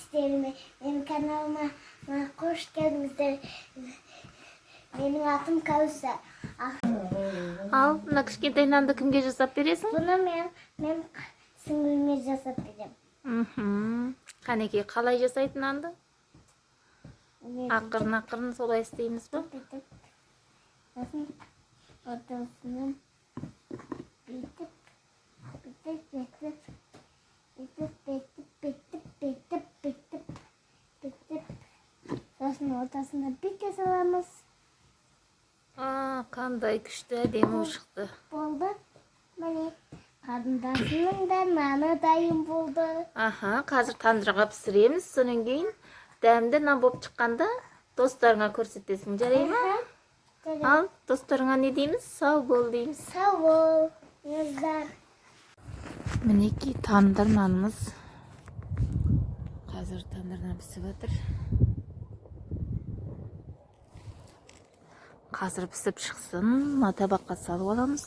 Сәлеметсіздер ме? Менің каналыма қош келдіңіздер. Менің атым Кәусар. Ал мына кішкентай нанды кімге жасап бересің? Бұны мен сіңліме жасап беремін. Қанекей, қалай жасайды нанды? Мен Ақырын ақырын солай істейміз ба? Бүйтіп, сосын ортасынан бүйтіп, бүйтіп, бүйтіп, бүйтіп, бүйтіп, бүйтіп, бүйтіп, бүйтіп, бүйтіп, сосын ортасына бүйте саламыз. А, қандай күшті, әдемі болып шықты. Болды. Міне, қарындасымның да наны дайын болды. Аха, қазір тандырға пісіреміз, содан кейін дәмді нан болып шыққанда достарыңа көрсетесің, жарай ма? Жарайды. Ал достарыңа не дейміз? Сау бол дейміз. Сау болыңыздар. Мінекей, тандыр нанымыз қазір тандыр нан пісіп жатыр. Қазір пісіп шықсын, мына табаққа салып аламыз.